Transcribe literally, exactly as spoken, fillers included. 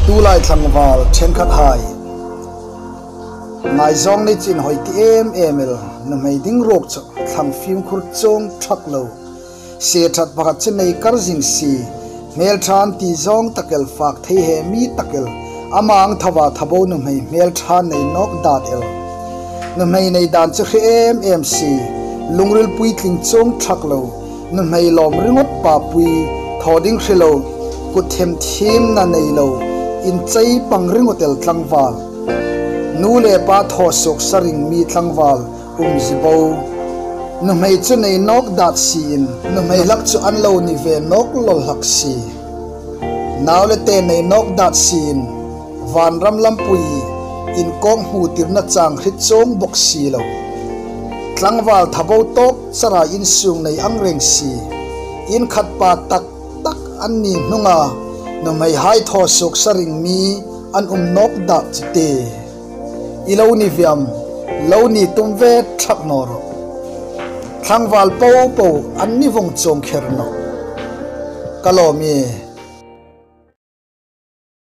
Tulai tlangval ṭhenkhathai, ngaizawng ni chin hoi ti em em el, nuhmei ding ruok chu thlang fimkhur chuong ṭhak lo, sie ṭhat pakhat chu nei kar zing si, hmel ṭha an ti zawng tak el, fak thei he mi tak el, ama ang thava thabo nuhmei hmel ṭha nei nawk dat el. Nuhmei nei dan chu hre em em si, lungril puitling chuong ṭhak lo, nuhmei lawm ringawt papui, thaw ding hre lo, kut themthiemna nei lo, inchei pang ringawt el tlangval. Nu le pa thaw suok sa ring mi tlangval um zie bo. Nuhmei chu nei nawk dat siin, nuhmei hlak chu an lo ni ve nawk lawl hlak si. Nau le te nei nawk dat siin, vanram lampui inkawk hmutirna chang hre chuong bawk si lo. Tlangval thabo tawk chara insung nei ang reng si. In khat pa tak tak an ni hnunga, nuhmeihai thaw suok sa ring mi an um nawk dat chu ti. I lo ni viam, lo ni tum ve ṭhak naw rawh. Tlangval popo an ni vawng chuong kher nawh. Ka lawm ie.